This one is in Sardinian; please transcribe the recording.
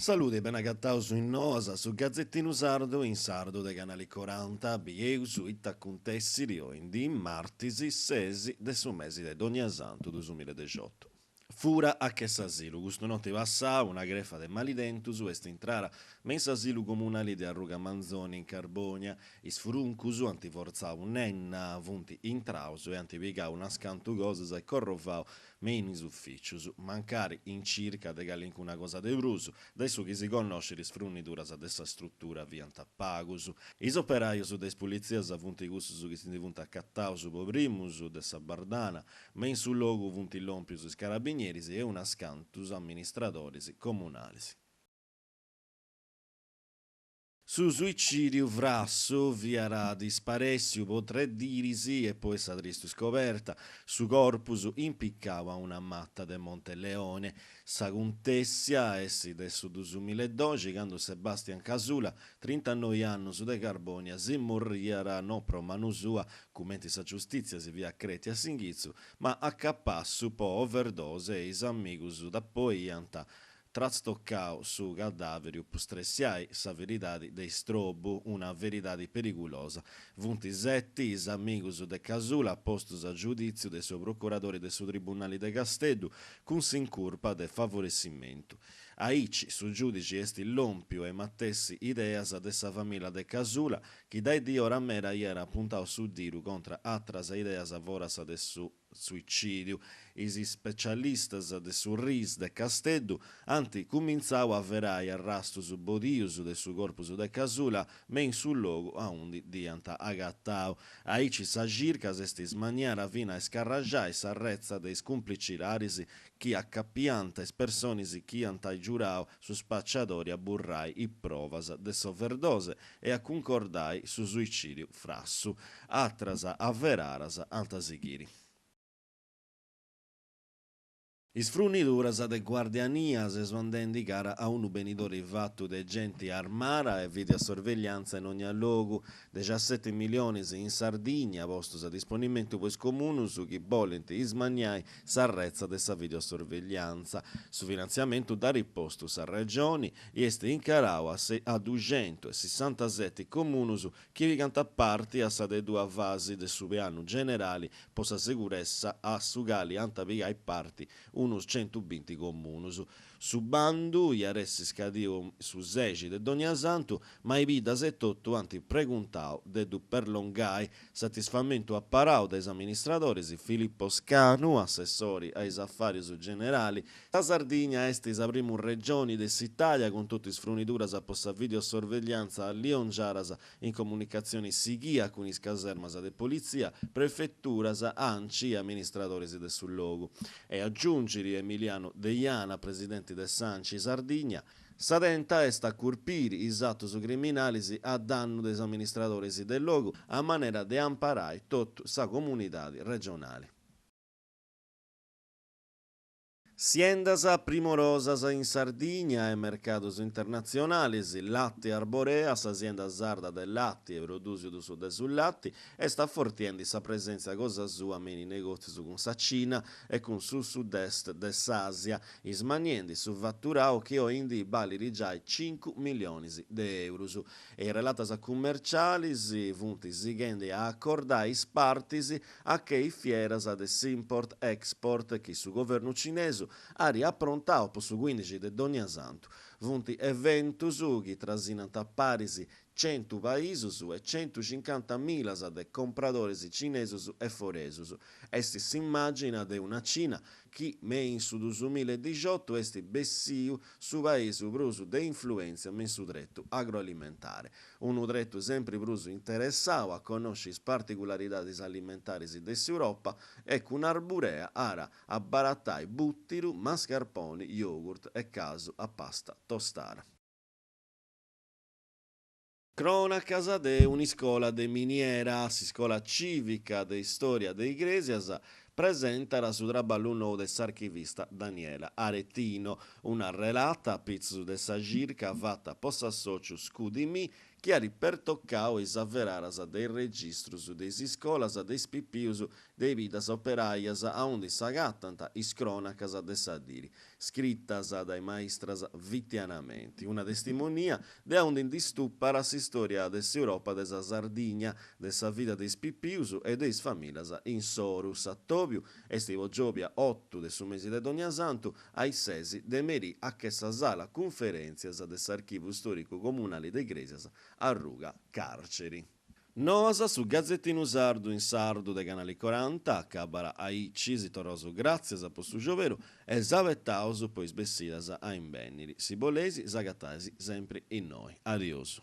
Salude e benagataus in Noas, su gazetinu sardu in sardu de Canali Coranta. Bieus ita acuntessiri oindì martis sesi de su mesi de Donniasantu duasmiladexiotu. Fura a che s'asilu. Custu noti passau una grefa de malidentus est intrara me in s'asilu comunali de arruga Manzoni in Carbònia. Is furuncus ant fortzau un'enna, funt intraus e ant pigau unas cantu cosas e corrovau me in is ufìcius, mancari in circa de calincuna cosa de prus, dae su chi si connoscit is fruniduras de sa strutura fiant pagus. Is operajus de is pulitzias funt cussus chi si ndi funt acataus po primus de sa bardana, Me in su logu funt lòmpius is carabinieris e unas cantus amministradoris comunalis. Su suicìdiu frassu fiat disparèssiu po tres diris e poi sa tristu scoberta, su corpus impicau a una mata de Monteleone. S'acuntèssia est de su dusumiledoxi candu Sebastian Casula, Trintanoi annus de Carbònia si morriat no pro manu sua, cumenti sa giustìtzia si fiat crètia a s'inghitzu, ma a capassu po overdose e is amigus dapoi iant trastocau su cadàveriu po stresiai sa veridadi de istrobu, una veridadi perigulosa. Funt seti is amigus de Casula postus a giudìtziu de su procuradori de su Tribunali de Casteddu cun s'incurpa de favoressimentu. Aici su giùdici est lòmpiu a is matessi ideas de sa famìllia de Casula, chi dae diora meda aiat apuntau su didu contra àteras ideas foras de su suicìdiu. Is ispecialistas de su RIS de Casteddu ant cumintzau a averai arrastus bodius de su corpus de Casula me in su logu aundi dd'iant agatau. Aici sa circa s'est ismanniada fina a iscarraxai sa retza de is cumplicidadis chi acapiant is personis chi iant agiurau su spaciadori a burrai is provas de s'overdose e a cuncordai su suicìdiu frassu. Atras averaras ant a sighiri. Is fruniduras de guardiania, seus andendi cara a unu benidori fatu de genti armara e videosorvegliantza in ogna logu. Dexaseti milionis in Sardigna postus a disponimentu po is comunus chi bolint ismanniai sa retza de sa videosorvegliantza. Su finantziamentu dd'at postu sa Regioni i est incarau a a duxentusessantaseti comunus chi pigant parti a sa de dua fasi de su pianu generali po sa seguresa a su cali ant a pigai parti unus centubinti comunus. Su bandu iat essi scadiu su sexi de Donniasantu, ma is biddas etotu ant preguntau de ddu perlongai. Satisfamentu aparau de is amministradoris, Filippo Scanu, assessori a is afàrius generali, Sa Sardigna est sa primu regioni de s'Itàlia cun totu is fruniduras po sa videosorvegliantza alliongiadas in comunicatzioni sighia cun is casermas de politzia, prefeturas, Anci e amministradoris de su logu. E agiungit Emiliano Deiana, presidenti de s'Anci Sardigna, Sa tenta est a curpiri is atus criminalis a dannu de is amministradoris de logu a manera de amparai totu sa comunidadi regionali. Siendas primorosas in Sardigna e mercados internatzionales, Latti Arborea, sa sienda sarda de lati e prodùsidos de su lati, est afortiendi sa presèntzia cosa sua me in is negòtzios cun sa Cina e cun su sud-est de s'Àsia, ismanniendi su faturau chi oindii balit giai cincu millionis de èurus. E is relatas cummercialis funt sighendi a acordai is partis a che is fieras de s'import-export chi su governu cinesu at aprontau po su cuindixi de Donniasantu. Funt eventus chi trasinant paris centu paisus e centucincantamilas de compradoris cinesus e foresus. Est s'immàgina de una Cina chi me in su dusumila e dixiotu est bessiu su paisu prus de influèntzia me in su tretu agroalimentare. Unu tretu sempri prus interessau a connosci is particularidadis alimentaris de s'Europa e cun Arborea at a baratai butiru, mascarponi, yogurt e casu a pasta tostada. Crònacas de un'iscola de miniera, S'Iscola Cìvica de Istòria de Igrèsias presentat su traballu nou de s'archivista Daniela Aretino, una relata a pitzus de sa circa fata po s'assòtziu Scudimì. chi at pertocau is averaras de is registrus de is iscolas de is pipius de is biddas operaias aundi s'agatant is crònacas de sa diri, scritas dae maistras fitianamenti. Una testimonia de aundi ndi stupat s'istòria de s'Europa de sa Sardigna, de sa vida de is pipius e de is famìllias insoru. S'atòbiu est po giòbia otu de su mesi de Donniasantu a is ses de merì a che sa sala cunferèntzias de s'Archivu Stòricu Comunali de Igrèsias, arruga Carceri. Noas, su gazetinu sardu in sardu de Canali Coranta, acabat aici, si torraus gràtzias po su scioberu e s'abetaus po is bessidas a imbènniri. Si boleis s'agatais sempri innoi. Adiosu.